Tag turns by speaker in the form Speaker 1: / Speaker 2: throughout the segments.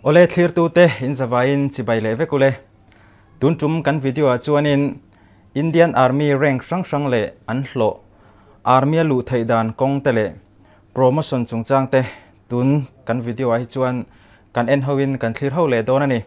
Speaker 1: Awle thlirtute in zavaiin chibai leh vek ule. Tun tum kan video ah chuanin Indian Army rank hrang hrang leh an hlawh, Army a luh theih dan kawng te leh promotion chungchang te tun kan video ah hi chuan kan en ho in kan thlir ho leh dawn a ni.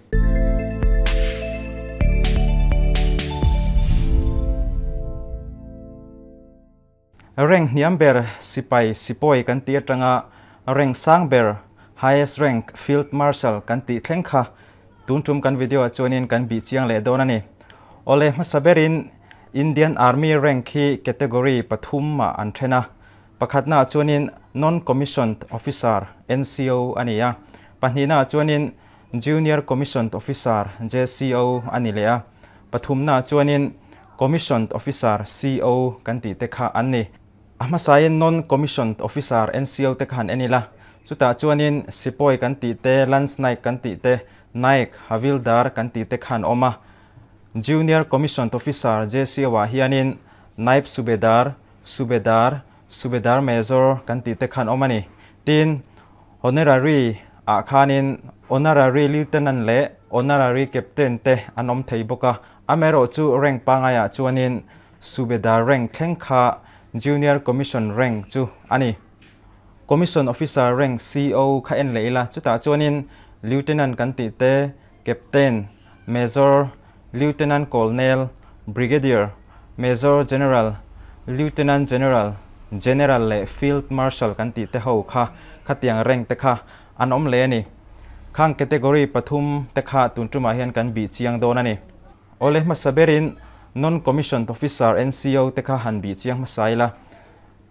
Speaker 1: Rank hniam ber sipai sipawi kan tih atanga rank sang ber highest rank field marshal kan tih thleng kha tun tum kan video ah chuanin kan bih chiang leh dawn a ni. Awle hmasa berin Indian Army rank hi category pathum ah an then a, pakhatna ah chuanin Non-Commissioned Officer, NCO, a ni a, pahnihna ah chuanin Junior Commissioned Officer, JCO, a ni leh a, pathumna ah chuanin Commissioned Officer, CO, kan tih te kha an ni. A hmasain Non-Commissioned Officer, NCO, te kha han en ila. Chutah chuanin Sipawi kan tih te, Lance Naik kan tih te, Naik, Havildar kan tih te kha an awm a. Junior Commissioned Officer, JCO, ah hianin Naib Subedar, Subedar, Subedar Major kan tih te kha an awm a ni. Tin, Honorary ah khanin Honorary Lieutenant leh Honorary Captain te an awm thei bawk a, amaherawh chu rank pangaiah chuanin Subedar rank thleng kha Junior Commission rank chu a ni. Commission Officer rank CO kha en leh ila, chutah chuanin Lieutenant kan tih te, Captain, Major, Lieutenant Colonel, Brigadier, Major General, Lieutenant General, General leh Field Marshal kan tih te ho kha khatiang rank te kha an awm leh a ni. Khang category pathum te kha tun tumah hian kan bih chiang dawn a ni. Awle hmasa berin Non-Commissioned Officer, NCO, te kha han bih chiang hmasa ila.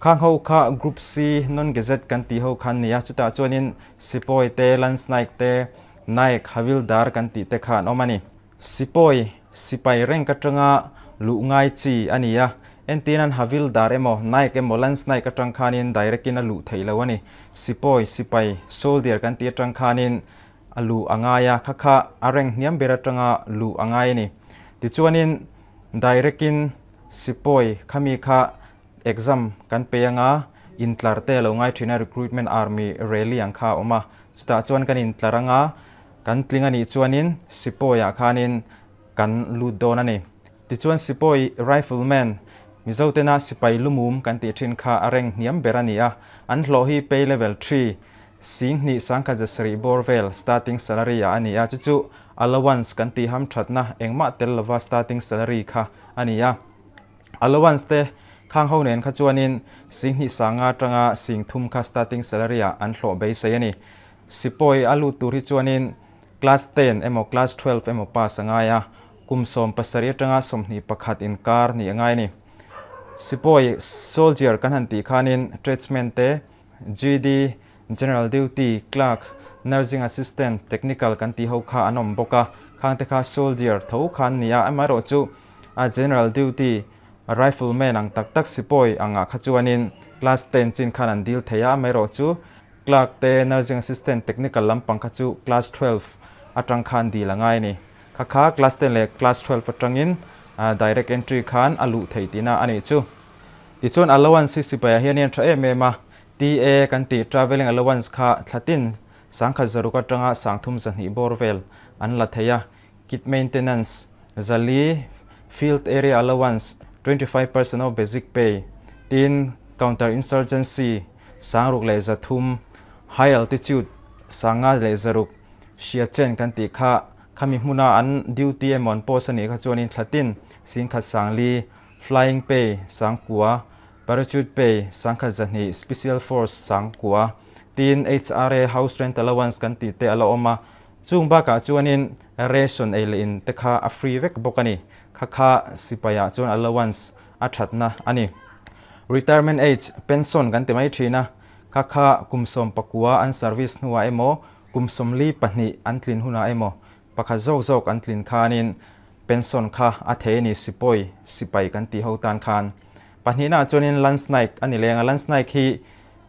Speaker 1: Khang ho kha Group C non-gazette kan tih ho kha an ni a, chutah chuanin Sipawi te, Lance Naik te, Naik, Havildar kan tih te kha an awm a ni. Sipawi, sipai rank atanga luh ngai chi a ni a, entir nan Havildar emaw, Naik emaw, Lance Naik atang khanin direct in a luh theih lo a ni. Sipawi, sipai, soldier kan tih atang khanin a luh a ngai a, kha kha a rank hniam ber atanga luh a ngai a ni. Tichuanin direct in Sipawi khami kha Exam kan pe anga intlar te a lo ngai thin a, recruitment army rally ang kha a awm a, chutah chuan kan intlar anga kan tling a nih chuanin Sipawi ah khanin kan lut dawn a ni. Tichuan Sipawi Rifleman, Mizo tena sipai lumum kan tih thin kha a rank hniam ber a ni a, an hlawh hi pay level three, 10,000 160 bawr vel starting salary ah a ni a, chu chu allowance kan tih hamthatna engmah tel lova starting salary kha a ni a. Allowance te khang ho nen kha chuanin 2000 sanga atanga 3000 kha starting salary ah an hlawh beisei a ni. Sipawi a lut tur hi chuanin class ten emaw class 12 emaw pass a ngai a, kum 17 atanga 21 inkar nih a ngai a ni. Sipawi soldier kan han tih khanin tradesman te, GD, General Duty, Clerk, Nursing Assistant, Technical kan tih ho kha an awm bawk a, khang te kha soldier tho kha an ni a, amaherawhchu a General Duty, Rifleman ang tak tak sipawi angah kha chuanin Class ten chin khan an dil thei a, amaherawhchu Clerk te, Nursing Assistant, Technical lampang kha chu Class 12 atang khan dil a ngai a ni. Kha kha Class ten leh Class 12 atangin Direct Entry khan a luh theih tihna a nih chu. Tichuan allowance hi sipaiah hianin a tha em em a, TA kan tih travelling allowance kha thlatin 1100 atanga 3200 bawr vel an la thei a, kit maintenance 400, field area allowance 25% of basic pay, tin counter insurgency 6300, high altitude 5100, Siachen kan tih kha khami hmuna an duty emaw an post a nih kha chuanin thlatin 1400, Flying Pay, 9000, Parachute Pay, 1200, Special Force, 9000, tin HRA, House Rent Allowance kan tih te a la awm a. Chung bakah chuanin ration ei leh in te kha a free vek bawk a ni. Kha kha sipaiah chuan allowance a thatna a ni. Retirement age, pension kan ti mai thin a, kha kha kum 19 an service hnuah emaw, kum 42 an tlin hunah emaw, pakhat zawk zawk an tlin khanin Pension kha a thei a ni Sipawi, sipai kan tih ho tan khan. Pahnihna ah chuanin Lance Naik a ni leng a, Lance Naik hi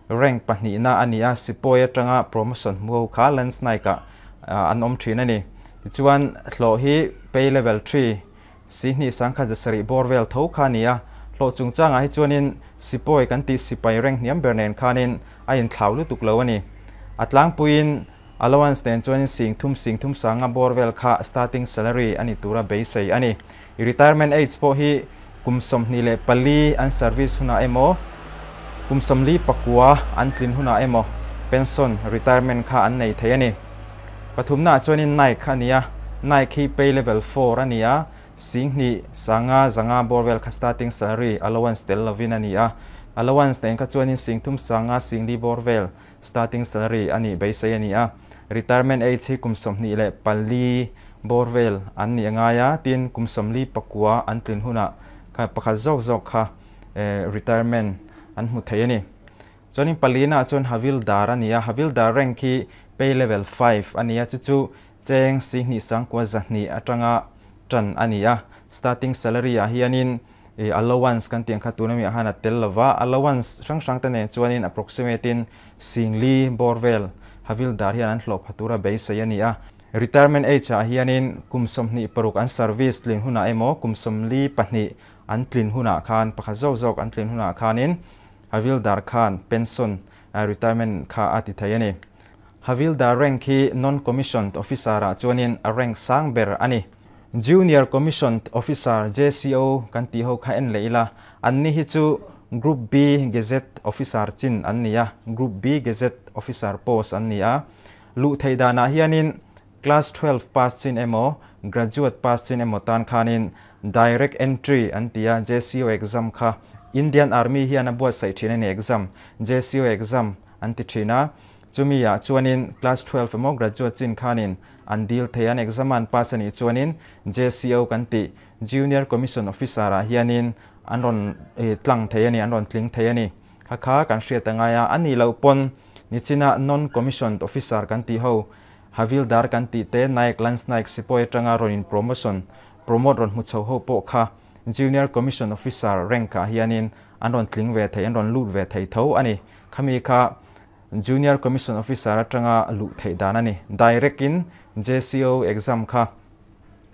Speaker 1: rank pahnihna a ni a, Sipawi atanga promotion hmu ho kha Lance Naik ah an awm thin a ni. Tichuan hlawh hi pay level 3, 20 170 bawr vel tho kha a ni a, hlawh chungchangah hi chuanin Sipawi kan tih sipai rank hniam ber nen khanin a inthlau lutuk lo a ni. A tlangpuiin. Allowance nen chuanin 3000 3500 bawr vel kha starting salary a ni tura beisei a ni. Retirement age pawh hi kum 24 an service hunah emaw, kum 49 an tlin hunah emaw pension, retirement kha an nei thei a ni. Pathumnaah chuanin Naik a ni a, Naik hi pay level 4 a ni a, 2500 bawr vel kha starting salary, allowance tel lovin a ni a. Allowance nen kha chuanin 3500 4,000 bawr vel starting salary a nih beisei a ni a. Retirement age hi kum 24 bawr vel an nih a ngai a, tin kum 49 an tlin hunah kha pakhat zawk zawk kha retirement an hmu thei a ni. Chuanin palinaah chuan Havildar a ni a, Havildar rank hi pay level 5 a ni a, chu chu cheng 29,200 atanga tan a ni a. Starting salary ah hianin allowance kan tih ang kha tuna mi ah khan a tel lova, allowance hrang hrang te nen chuanin approximate in 4000 bawr vel Havildar hian an hlawh pha tura beisei a ni a. Retirement age ah hianin kum 26 an service tlin hunah emaw kum 42 an tlin hunah khan pakhat zawk zawk an tlin hunah khanin Havildar khan pension, retirement kha a ti thei a ni. Havildar rank hi non-commissioned officer ah chuanin a rank sang ber a ni. Junior Commissioned Officer, JCO, kan tih ho kha en leh ila, anni hi chu Group B Gazette Officer chin an ni a, Group B Gazette Officer post an ni a. Luh theih danah hianin Class 12 pass chin emaw, Graduate pass chin emaw tan khanin Direct Entry an ti a, JCO exam kha Indian Army hian a buatsaih thin a ni exam, JCO exam an ti thin a. Chumi ah chuanin Class 12 emaw Graduate chin khanin an dil thei an exam a an pass a nih chuanin JCO kan tih Junior Commission Officer ah hianin an rawn tlang thei a ni, an rawn tling thei a ni. Kha kha kan hriat a ngai a, a nih loh pawn nichina Non-Commissioned Officer kan tih ho Havildar kan tih te, Naik, Lance Naik, Sipawi atanga rawn in promotion, promote rawn hmu chho ho pawh kha Junior Commission Officer rank ah hianin an rawn tling ve thei, an rawn lut ve thei tho a ni. Khami kha Junior Commission Officer atanga luh theih dan a ni. Direct in JCO exam kha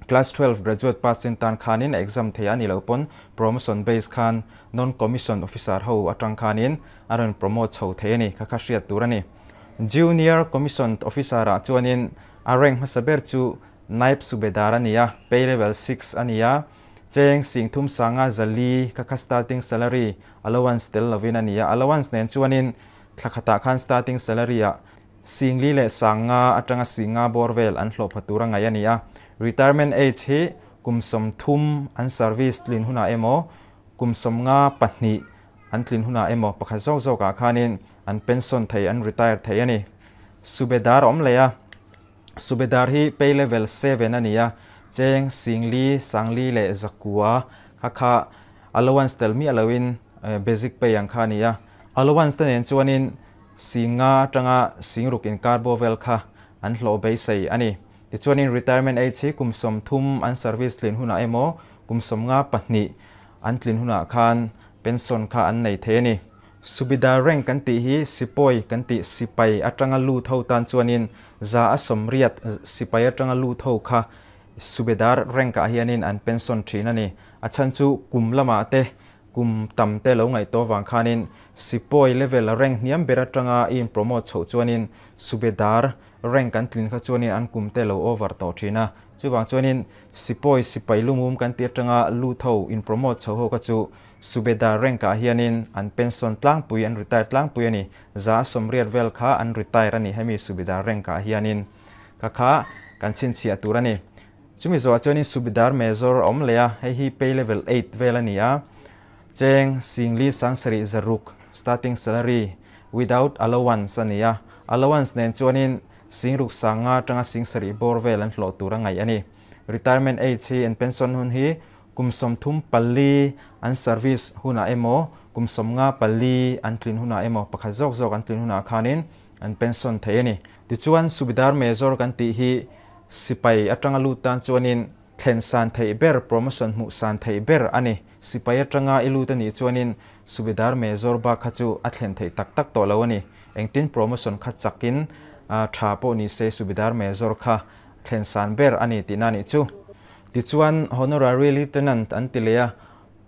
Speaker 1: Class 12 graduate pass chin tan khanin a exam thei a ni lo pawn promotion base khan Non Commission Officer ho atang khanin a rawn promote chho thei a ni. Kha kha hriat tur a ni. Junior Commissioned Officer ah chuanin a rank hmasa ber chu Naib Subedar a ni a, pay level 6 a ni a, cheng 3504 kha kha starting salary allowance tel lovin a ni a. Allowance nen chuanin thla khatah khan starting salary ah 4500 atanga 5000 bawr vel an hlawh pha tur a ngaih a ni a. Retirement age hi kum 30 an service tlin hunah emaw kum 52 an tlin hunah emaw pakhat zawk zawkah khanin an pension thei, an retire thei a ni. Subedar awm leh a, Subedar hi pay level 7 a ni a, cheng 44,100 kha kha allowance tel miah loin basic pay ang kha a ni a. Allowance te nen chuanin 5000 atanga 6000 inkar bawr vel kha an hlawh beisei a ni. Tichuanin retirement age hi kum 30 an service tlin hunah emaw kum 52 an tlin hunah khan pension kha an nei thei a ni. Subedar rank kan tih hi Sipawi kan tih sipai atanga lut ho tan chuanin 180 sipai atanga lut ho kha Subedar rank ah hianin an pension thin a ni. A chhan chu kum lamah te kum tam te lo ngaih tawh avang khanin Sipawi level rank hniam ber atanga i in promote chhoh chuanin Subedar rank an tlin kha chuanin an kum te lo over tawh thin a. Chuvang chuanin Sipawi sipai lumum kan tih atanga lut ho in promote chho ho kha chu Subedar rank ah hianin an pension tlangpui, an retire tlangpui a ni. 180 vel kha an retire a ni hemi Subedar rank ah hianin. Kha kha kan chhinchhiah tur a ni. Chumi zawhah chuanin Subedar Major a awm leh a, hei hi pay level 8 vel a ni a. Cheng 57,600 starting salary without allowance a ni a. Allowance nen chuanin 6500 atanga 7000 bawr vel an hlawh tur a ngaih a ni. Retirement age hi an pension hun hi kum 34 an service hunah emaw kum 54 an tlin hunah emaw pakhat zawk zawk an tlin hunah khanin an pension thei a ni. Tichuan Subedar Major kan tih hi sipai atanga lut tan chuanin thlen san theih ber, promotion hmuh san theih ber a ni. Sipai atanga i lut a nih chuanin Subedar Major bak kha chu a thlen theih tak tak tawh lo a ni. Engtin promotion kha chakin tha pawh ni se Subedar Major kha thlen san ber a ni tihna nih chu. Tichuan Honorary Lieutenant an ti leh a,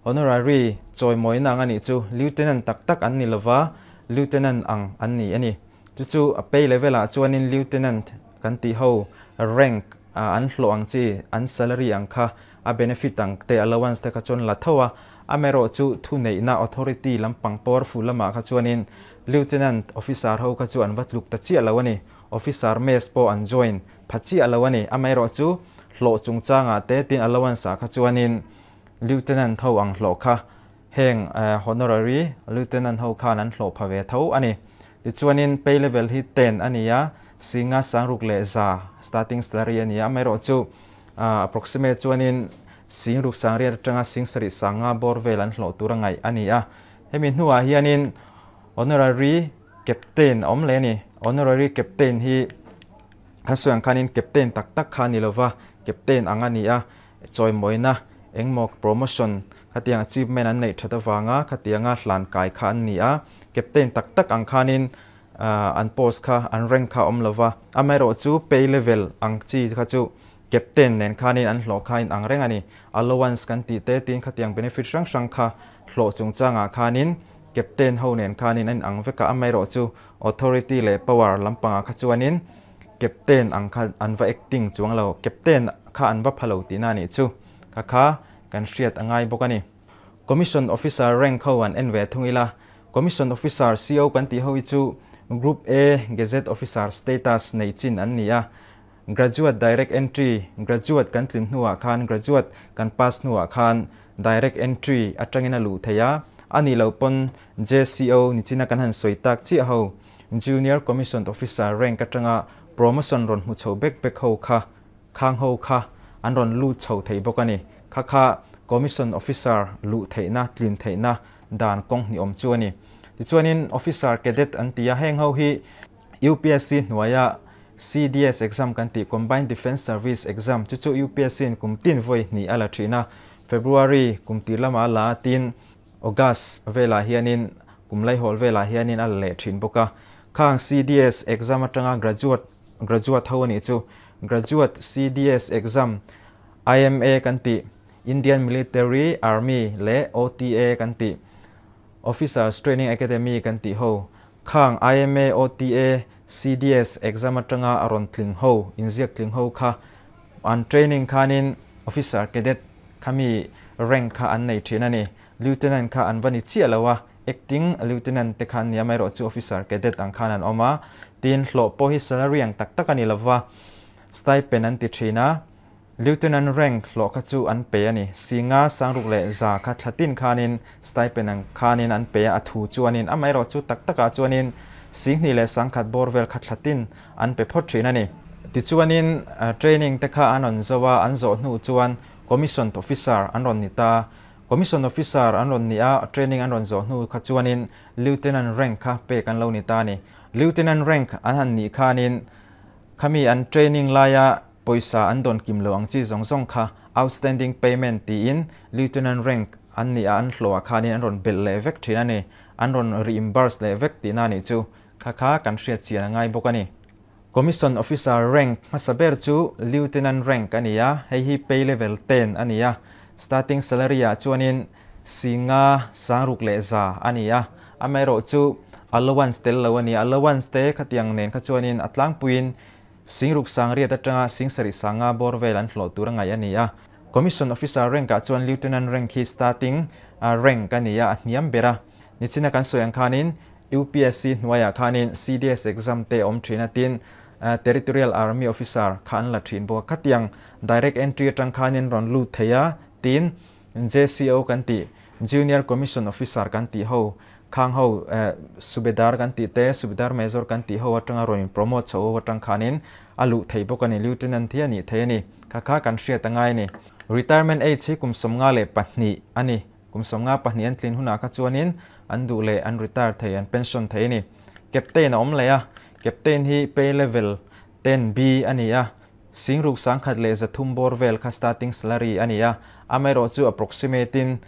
Speaker 1: Honorary chawimawi nang a nih chu, Lieutenant tak tak an ni lova, Lieutenant ang an ni a ni. Chu chu a pay level ah chuanin Lieutenant kan tih ho rank an hlawh ang chi, an salary ang kha, a benefit ang te, allowance te kha chuan la tho a. Amaherawh chu thuneihna, authority, lampang powerful lamah kha chuanin Lieutenant officer ho kha chu an va tluk ta chiah lo a ni. Officer mess pawh an join pha chiah lo a ni. Amaherawh chu hlawh chungchangah te tin allowance ah kha chuanin Lieutenant ho ang hlawh kha heng Honorary Lieutenant ho khan an hlawh pha ve tho a ni. Tichuanin pay level hi 10 a ni a, singa sangruk leh za starting salary a ni a, amaherawh chu approximate chuanin sing ruk sangriat atanga sing sarih sanga bawr vel an hlawh tur a ngaih a ni a. Hemi hnuah hianin Honorary Captain a awm leh a ni. Honorary Captain hi kha sawi ang khanin Captain tak tak kha a ni lova, Captain ang a ni a, Chawimawina, engmaw promotion khatiang achievement an neih that avanga khatianga hlan kai kha an ni a, captain tak tak ang khanin an post kha an rank kha a awm lova, amaherawh chu pay level ang chi kha chu captain nen khanin an hlawh kha inang reng a ni. Allowance kan tih te tin khatiang benefit hrang hrang kha hlawh chungchangah khanin captain ho nen khanin a inang vek a, amaherawh chu authority leh power lampangah kha chuanin Captain ang kha an va acting chuang lo, Captain kha an va pha lo tihna a nih chu. Kha kha kan hriat a ngai bawk a ni. Commission Officer rank ho an en ve thung ila, Commission Officer, CO, kan tih ho hi chu Group A Gazette Officer status nei chin an ni a. Graduate Direct Entry, Graduate kan tlin hnuah khan Graduate kan pass hnuah khan Direct Entry atangin a luh theih a, a nih loh pawn JCO nichina kan han sawi tak chiah ho Junior Commissioned Officer rank atanga promotion rawn hmu chho bek bek ho kha, khang ho kha an rawn lut chho thei bawk a ni. Kha kha Commission Officer luh theihna, tlin theihna dan kawng hnih awm chu a ni. Tichuanin Officer Cadet an ti a, heng ho hi UPSC hnuaia CDS exam kan tih, Combined Defence Service exam, chu chu UPSC in kum tin vawi hnih a la thin a, February kum tir lamah a la a, tin August velah hianin kum laihawl velah hianin a la leh thin bawk a. Khang CDS exam atanga graduate graduate ho a nih chu. Graduate CDS exam IMA kan tih, Indian Military Army leh OTA kan tih, Officers Training Academy kan tih ho. Khang IMA, OTA, CDS exam atanga a rawn tling ho, inziak tling ho kha an training khanin Officer Cadet khami rank kha an nei thin a ni. Lieutenant kha an va ni chiah lo a, acting Lieutenant te kha an ni a, amaherawh chu Officer Cadet ang khan an awm a. Tin, hlawh pawh hi salary ang tak tak a ni lova, stipend an ti thin a. Lieutenant rank hlawh kha chu an pe a ni. Singa sangruk leh za kha thla tin khanin stipend ang khanin an pe a, a thu chuanin amaherawh chu tak takah chuanin singhnih leh sangkhat bawr vel kha thla tin an pe phawt thin a ni. Tichuanin training te kha an rawn zo a, an zawh hnu chuan Commissioned Officer an rawn ni ta. Commission Officer an rawn ni a, training an rawn zawh hnu kha chuanin Lieutenant rank kha pek an lo ni ta a ni. Lieutenant rank an han nih khanin khami an training laia Pawisa an dawn kim lo ang chi zawng zawng kha outstanding payment tiin Lieutenant rank an nih a an hlawh ah khanin an rawn belh leh vek thin a ni. An rawn reimburse leh vek tihna a nih chu. Kha kha kan hriat chian a ngai bawk a ni. Commission Officer rank hmasa ber chu Lieutenant rank a ni a, hei hi pay level 10 a ni a. Starting salary ah chuanin singa sangruk leh za a ni a, amaherawh chu allowance tel lo a ni. Allowance te khatiang nen kha chuanin a tlangpuiin Singruk sangriat atanga sing sarih sanga bawr vel an hlawh tur a ngaih a ni a. Commission Officer rank ah chuan Lieutenant rank hi starting rank a ni a, a hniam ber a. Nichina kan sawi ang khanin UPSC hnuaiah khanin CDS exam te a awm thin a, tin Territorial Army Officer kha an la thin bawk a. Khatiang direct entry atang khanin rawn lut thei a, tin JCO kan tih, Junior Commission Officer kan tih ho Khang ho Subedar kan tih te, Subedar Major kan tih ho atanga rawn in promote chho ho atang khanin a luh thei bawk a ni, Lieutenant hi a nih thei a ni. Kha kha kan hriat a ngai a ni. Retirement age hi kum 52 a ni. Kum 52 an tlin hunah kha chuanin an duh leh an retire thei, an pension thei a ni. Captain a awm leh a, Captain hi pay level 10B a ni a, Singruk 1300 bawr vel kha starting salary a ni a, amaherawh chu approximate in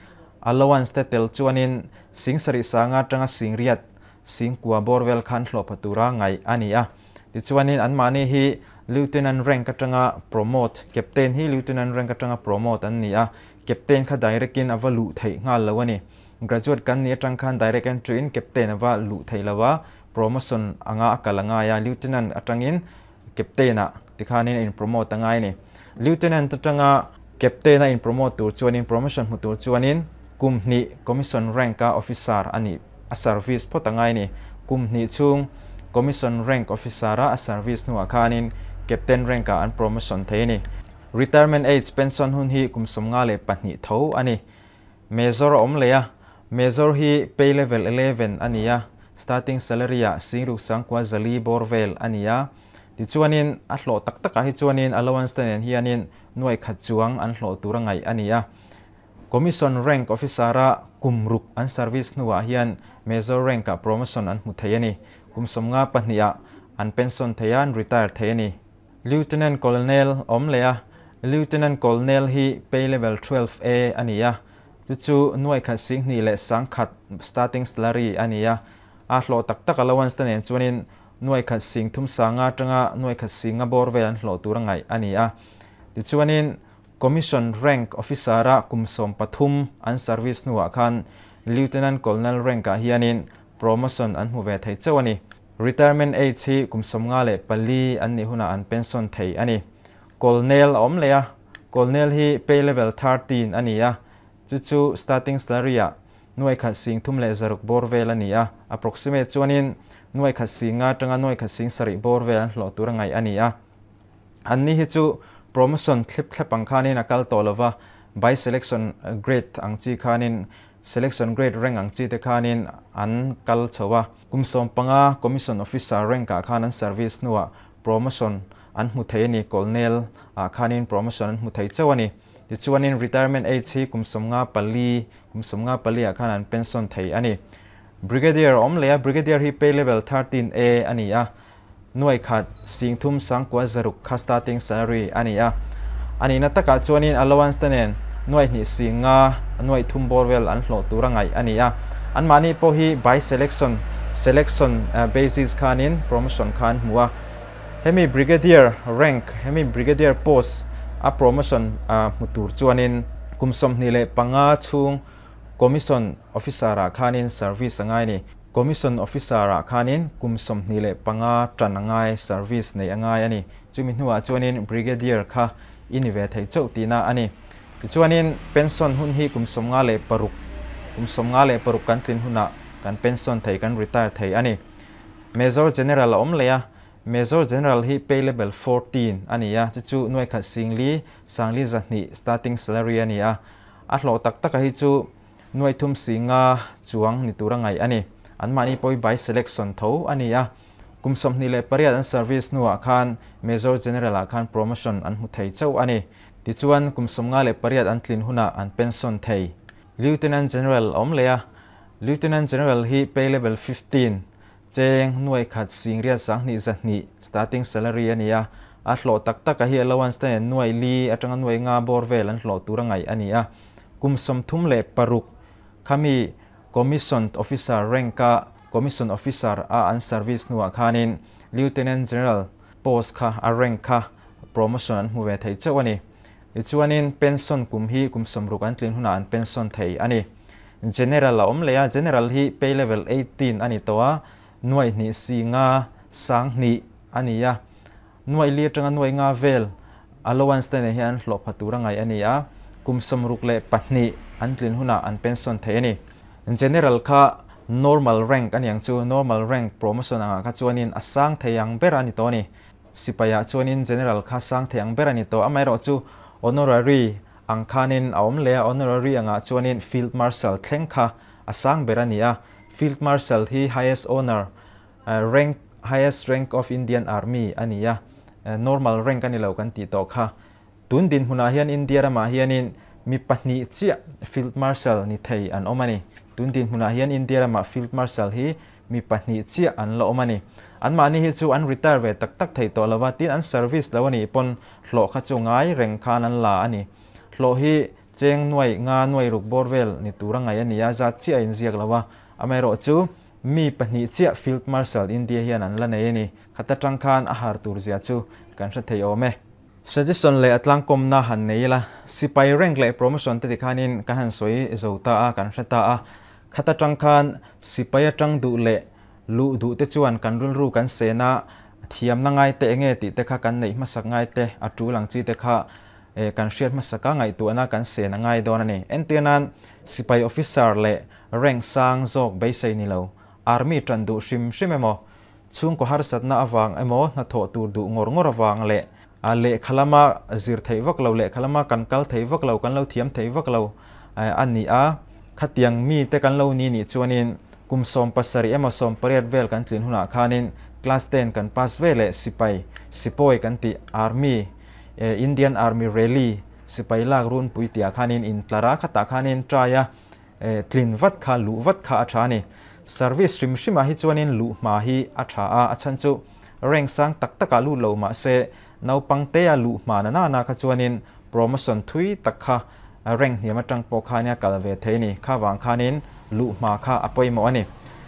Speaker 1: allowance te tel chuanin sing sarih sanga atanga sing riat, sing kua bawr vel khan hlawh pha tura ngaih a ni a. Tichuanin anmahni hi Lieutenant rank atanga promote, Captain hi Lieutenant rank atanga promote an ni a, Captain kha direct in a va luh theih nghal lo a ni. Graduate kan nih atang khan direct entry in Captain a va luh theih lo a, promotion anga a kal a ngai a, Lieutenant atangin Captain ah tikhanin a in promote a ngai a ni. Lieutenant atanga Captain a in promote tur chuanin promotion hmu tur chuanin kum hnih Commission rank a officer a nih a service phawt a ngai a ni. Kum hnih chhung Commission rank officer a a service hnuah khanin Captain rank ah an promotion thei a ni. Retirement age pension hun hi kum 52 tho a ni. Major a awm leh a, Major hi pay level 11 a ni a, starting salary ah 64,400 bawr vel a ni a. Tichuanin a hlawh tak takah hi chuanin allowance te nen hianin nuai khat chuang an hlawh tur a ngaih a ni a. Commission rank officer a kum ruk an service hnuah hian Major rank ah promotion an hmu thei a ni. Kum 52 ah an pension thei a, an retire thei a ni. Lieutenant Colonel awm leh a, Lieutenant Colonel hi pay level 12A a ni a, chu chu nuai khat 2000 leh 1000 starting salary a ni a, a hlawh tak tak allowance te nen chuanin nuai khat 3000 sanga atanga nuai khat 10,000 bawr vel an hlawh tur a ngaih a ni a. Tichuanin Commission rank officer a kum 13 an service hnuah khan Lieutenant Colonel rank ah hianin promotion an hmu ve thei chauh a ni. Retirement age hi kum 54 an nih hunah an pension thei a ni. Colonel a awm leh a, Colonel hi pay level 13 a ni a, chu chu starting salary ah nuai khat 3000 leh 600 bawr vel a ni a, approximate chuanin nuai khat 50,000 atanga nuai khat 7,000 bawr vel an hlawh tur a ngaih a ni a. An ni hi chu promotion thlip thlep ang khanin a kal tawh lova, by selection grade ang chi khanin selection grade rank ang chi te khanin an kal chho a. Kum 15 commission officer rank ah khan an service hnuah promotion an hmu thei a ni, colonel ah khanin promotion an hmu thei chauh a ni. Tichuanin retirement age hi kum 54, kum 54 ah khan an pension thei a ni. Brigadier a awm leh a, Brigadier hi pay level 13A a ni a, nuai khat 3600 600 kha starting salary a ni a. A nihna takah chuanin allowance te nen nuai hnih 50,000 nuai thum bawr vel an hlawh tur a ngaih a ni a. Anmahni pawh hi by selection, selection basis khanin promotion kha an hmu a. Hemi Brigadier rank, hemi Brigadier post a promotion hmu tur chuanin kum 25 chhung Commission officer ah khanin service a ngai a ni. Commission officer ah khanin kum 25 tan a ngai, service nei a ngai a ni. Chumi hnuah chuanin Brigadier kha i ni ve thei chauh tihna a ni. Tichuanin pension hun hi kum 56, kum 56 kan tlin hunah kan pension thei, kan retire thei a ni. Major General a awm leh a, Major General hi pay level 14 a ni a, chu chu nuai khat 40,000 4,200 starting salary a ni a. A hlawh tak taka hi chu nuai thum 50,000 chuang ni tur a ngaih a ni. Anmahni pawh hi by selection tho a ni a. Kum 28 an service hnuah khan Major General ah khan promotion an hmu thei chauh a ni. Tichuan kum 58 an tlin hunah an pension thei. Lieutenant General a awm leh a. Lieutenant General hi pay level 15 cheng nuai khat 800 2,200 starting salary a ni a. A hlawh tak taka hi allowance te nen nuai li atanga nuai nga bawr vel an hlawh tur a ngaih a ni a. Kum 36 khami Commissioned Officer rank a Commission Officer a an service hnuah khanin Lieutenant General post kha a rank kha promotion an hmu ve thei chauh a ni. Tichuanin pension kum hi kum 60 an tlin hunah an pension thei a ni. General a awm leh a, General hi pay level 18 a ni tawh a, nuai hnih 50,000 2,000 a ni a. Nuai li atanga nuai nga vel allowance te nen hian an hlawh pha tur a ngaih a ni a, kum 62 an tlin hunah an pension thei a ni. General kha normal rank a niang chu, normal rank promotion angah kha chuanin a sang thei ang ber a ni tawh a ni. Sipaiah chuanin general kha sang thei ang ber a ni tawh, amaherawh chu honorary ang khanin a awm leh a, honorary angah chuanin field marshal thleng kha a sang ber a ni a, field marshal hi highest honour rank, highest rank of Indian Army a ni a, normal rank a ni lo kan tih tawh kha. Tun dinhmunah hian India ramah hianin mi pahnih chiah field marshal ni thei an awm a ni. Tun dinhmunah hian India ramah field marshal hi mi pahnih chiah an la awm a ni. Anmahni hi chu an retire ve tak tak thei tawh lova, tin an service lo a nih pawn hlawh kha chu ngai reng khan an la a ni. Hlawh hi cheng nuai nga nuai ruk bawr vel ni tur a ngaih a ni a, zat chiah a inziak lo a. Amaherawh chu mi pahnih chiah field marshal India hian an la nei a ni. Khat atang khan a har tur zia chu kan hre thei awm e. Suggestion leh a tlangkawmna han nei ila, sipai rank leh promotion te tikhanin kan han sawi zo ta a, kan hre ta a. Khat atang khan sipai atang duh leh Luh duh te chuan kan rilru kan sen a, thiamna ngai te enge tih te kha kan neih hmasak ngai te, a tul ang chi te kha kan hriat hmasak a, ngaihtuahna kan sen a ngai dawn a ni. Entir nan, sipai officer leh rank sang zawk beisei ni lo, army tan duh hrim hrim emaw, chhungkaw harsatna avang emaw hnathawh tur duh ngawr ngawr avang leh lehkha lama zir theih vak lo, lehkha lama kan kal thei vak lo, kan lo thiam thei vak lo a ni a. Khatiang mite kan lo ni nih chuanin kum 17 emaw 18 vel kan tlin hunah khanin class 10 kan pass ve leh sipai, sipawi kan tih army, Indian Army Rally, sipai lak runpui tihah khanin intlar a, khatah khanin try a tlin vat kha, luh vat kha a tha a ni. Service hrim hrimah hi chuanin luh hma hi a tha a, a chhan chu rank sang tak takah lut lo mah se naupang tea luh hma na nana kha chuanin promotion thui tak kha rank hniam atang pawh khan a kal ve thei a ni. Kha vang khanin luh hma kha a pawimawh a ni.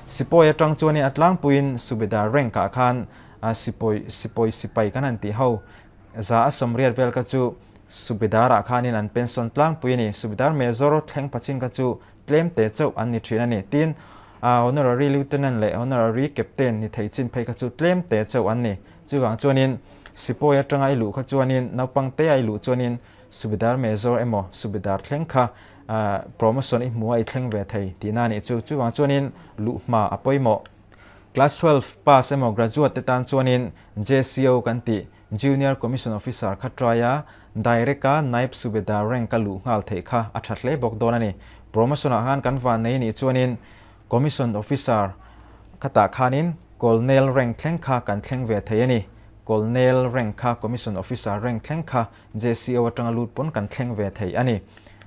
Speaker 1: Sipawi atang chuanin a tlangpuiin Subedar rank ah khan sipawi sipawi sipai kan han tih ho za a sawmriat vel kha chu Subedar ah khanin an pension tlangpui a ni. Subedar Major thleng pachin kha chu tlem te chauh an ni thin a ni. Tin, Honorary Lieutenant leh Honorary Captain ni thei chin phei kha chu tlem te chauh an ni. Chuvang chuanin Sipawi atanga i luh kha chuanin naupang te a i luh chuanin Subedar Major emaw Subedar thleng kha promotion i hmu a i thleng ve thei tihna a nih chu. Chuvang chuanin luh hma a pawimawh. Class 12 pass emaw graduate te tan chuanin JCO kan tih Junior Commission Officer kha try a, direct a Naib Subedar rank a luh nghal theih kha a tha hle bawk dawn a ni. Promotion ah khan kan van nei nih chuanin Commission Officer khatah khanin Colonel rank thleng kha kan thleng ve thei a ni. Colonel rank kha Commission Officer rank thleng kha JCO atanga lut pawn kan thleng ve thei a ni.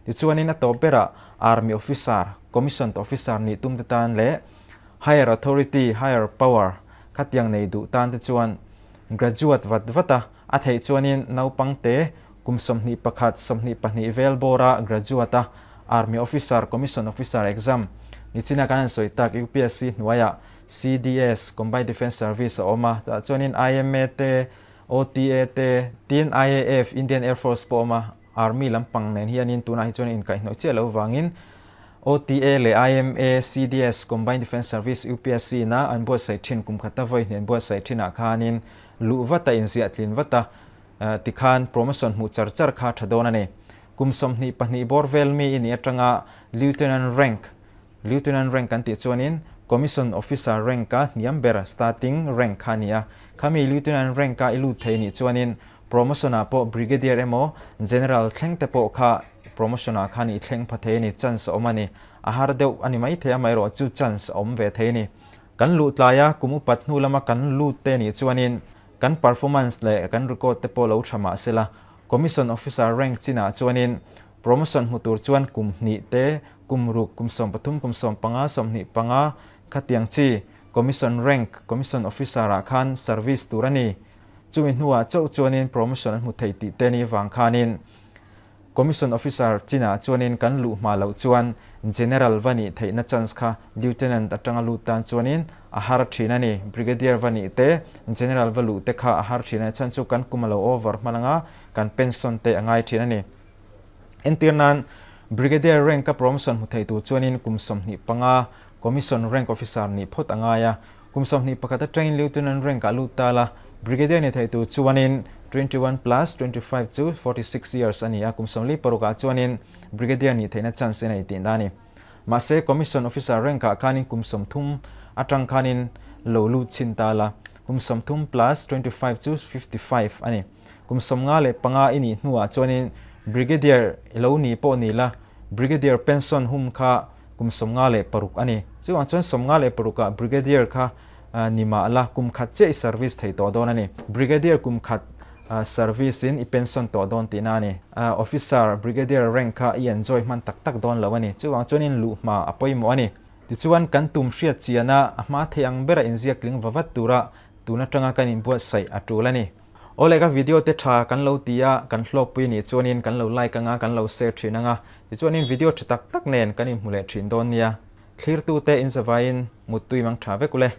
Speaker 1: Tichuanin a tawp berah Army Officer, Commissioned Officer nih tum te tan leh Higher Authority, Higher Power khatiang nei duh tan te chuan Graduate vat vat a, a theih chuanin naupang te kum 21, 22 vel bawra graduate a, Army Officer, Commission Officer exam nichina kan han sawi tak UPSC hnuaiah CDS, Combined Defence Service, a awm a, tah chuanin IMA te, OTA te, tin IAF, Indian Air Force, pawh a awm a, Army lampang nen hianin tunah hi chuan inkaihhnawih chiah lo vangin OTA leh IMA, CDS, Combined Defence Service, UPSC na an buatsaih thin kum khata vawi hnen buatsaih thinah khanin luh vat a, inziah tlin vat a, tikhan promotion hmuh char char kha tha dawn a ni. Kum 22 bawr vel mi i nih atanga Lieutenant rank, Lieutenant rank kan tih chuanin Commission Officer rank a hniam ber starting rank kha a ni a. Khami Lieutenant rank a i lut thei nih chuanin Promotion ah pawh Brigadier emaw General thleng te pawh kha promotion ah khan i thleng pha thei a ni, chance a awm a ni. A har deuh a ni mai thei a, amaherawh chu chance a awm ve thei a ni. Kan luh tlai a, kum upat hnu lama kan lut te nih chuanin kan performance leh kan record te pawh lo tha mah sela, Commission Officer rank chinah chuanin promotion hmu tur chuan kum hnih te, kum ruk, kum 13, kum 15, 25 khatiang chi Commission rank, Commission Officer ah khan service tur a ni. Chumi hnuah chauh chuanin promotion an hmu thei tih te ni vang khanin Commission Officer chinah chuanin kan luh hma loh chuan General va nih theihna chance kha Lieutenant atanga lut tan chuanin a har thin a ni. Brigadier va nih te, General va luh te kha a har thin a ni. Chhan chu kan kum a lo over hman anga kan pension te a ngai thin a ni. Entir nan Brigadier rank a promotion hmu thei tur chuanin kum 25 Commission rank officer nih phawt a ngai a. Kum 21 atangin Lieutenant rank ah lut ta la, Brigadier ni thei tur chuanin 21 plus 25 chu 46 years a ni a, kum 46 ah chuanin Brigadier nih theihna chance i nei tihna a ni. Mahse, Commission Officer rank ah khanin kum 30 atang khanin lo lut chhin ta la, kum 30 plus 25 chu 55 a ni. Kum 55 i nih hnuah chuanin Brigadier i lo ni pawh ni la, Brigadier pension hum kha kum 56 a ni. Chuvang chuan 56 ah Brigadier kha ni mah la, kum khat chiah i service thei tawh dawn a ni. Brigadier kum khat service in i pension tawh dawn tihna a ni. Officer, Brigadier rank kha i enjoy hman tak tak dawn lo a ni. Chuvang chuanin luh hma a pawimawh a ni. Tichuan kan tum hriat chiana a hma thei ang bera inziak tling va vat tura tun atanga kan inbuatsaih a tul a ni. Awle ka video te tha kan lo ti a, kan hlawkpui nih chuanin kan lo like anga, kan lo share thin anga, tichuanin video tha tak tak nen kan inhmu leh thin dawn nia. Thlirtute inzavaiin muttui mang tha vek ule.